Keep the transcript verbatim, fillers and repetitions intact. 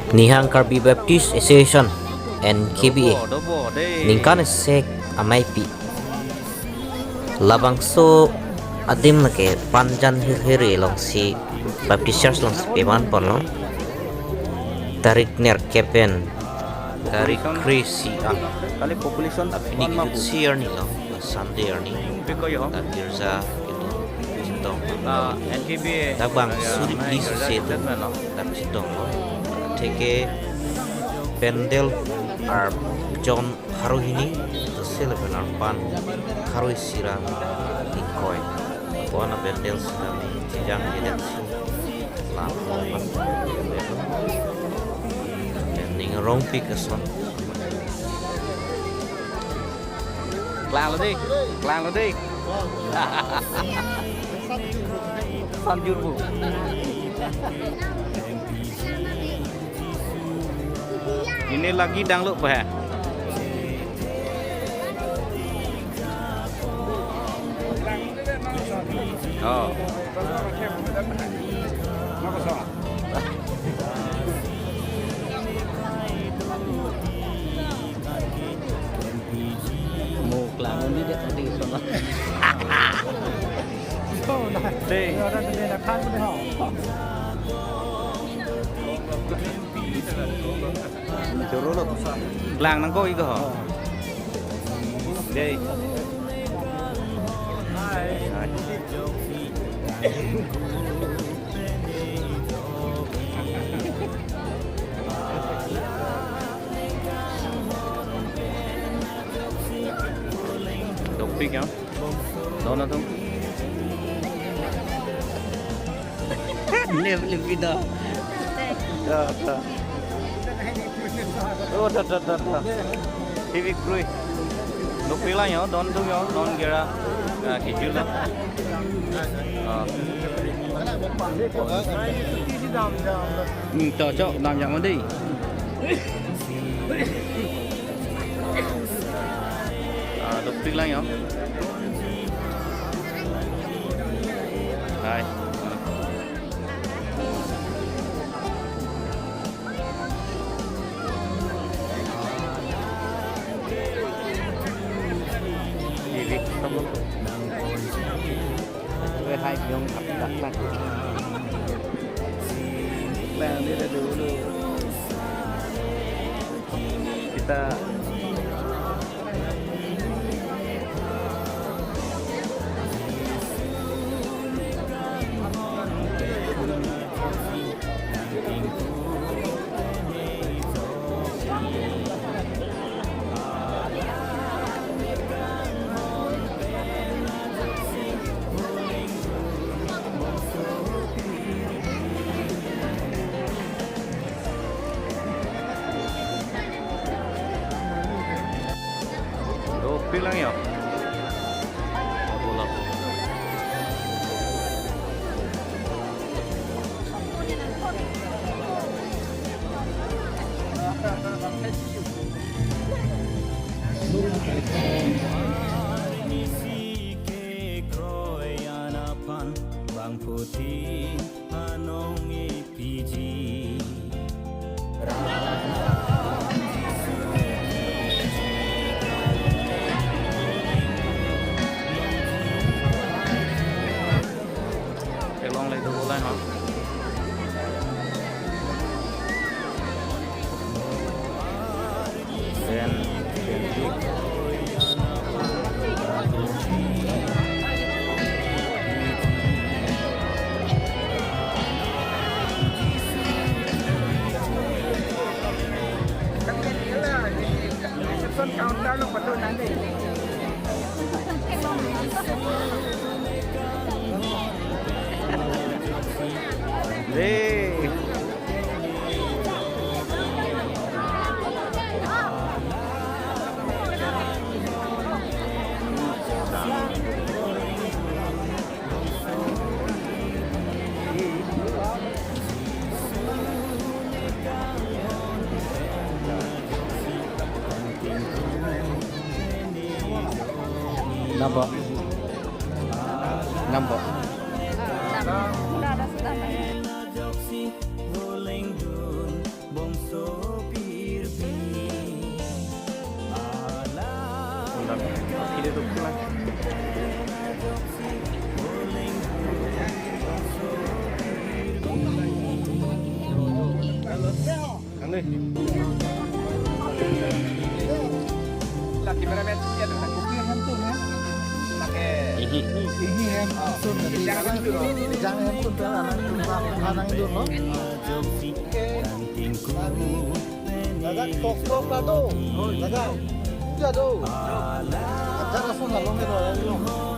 Nihang Karbi Baptist Association, N K B A, ningkan isi ameipi labangso adim lake Panjan Hilhiri alongsi Baptist Church alongsi peman ponlo. Tarik nerkep pen tarik kre-isi an. Kali population Pini akma bu? Kejutsi arni lo, Sunday arni. Piko yo? Dak girja kedo chetong. Ah, N K B A. Dak bang suri pli suse tu. Dak chetonglo. Atheke pandal arjon pharo hini, sose lapen arpan pharo isi ra ingkoi. Kona pandal sedang chejangjedet si. Lam. Ning rongpi keson. Klanglo dei, klanglo dei. Sanjur bu. Ini lagi dangdut apa ya? Oh. Mo klang ni dek tadi sono. Dei. Klang nangkok iko ho. Dei. Dopik ya. Don atum. Lep, lep ida. Da, da. Oh, da, da, da, da. Hibi krui. Dopik lang yo, don atum yo, don gera. Ah, kijul lang. Ah. Hmm, cocok, dam jam mandi. Ah, dopik lang yo. Hai. Hibi ketemu. Oi, hai, biong dak, dak, dak. Nah, ini ada dulu. Kita Dopik lang yo. Bang phutin anong ipiji. Kelong le tu bola ha. Then, then reception counter lo patut nanti. Dei. Nampak. Nampak. Sudah ada, sudah ada. Laki mana men? Kopi hem tu, men? Laki. Ihi. Ihi hem sun. Jang hem tu. Jang hem sun, anang tu, anang tu, no? Daga, kok, kok la do. Daga. Udah do. Ajar asun along ke do.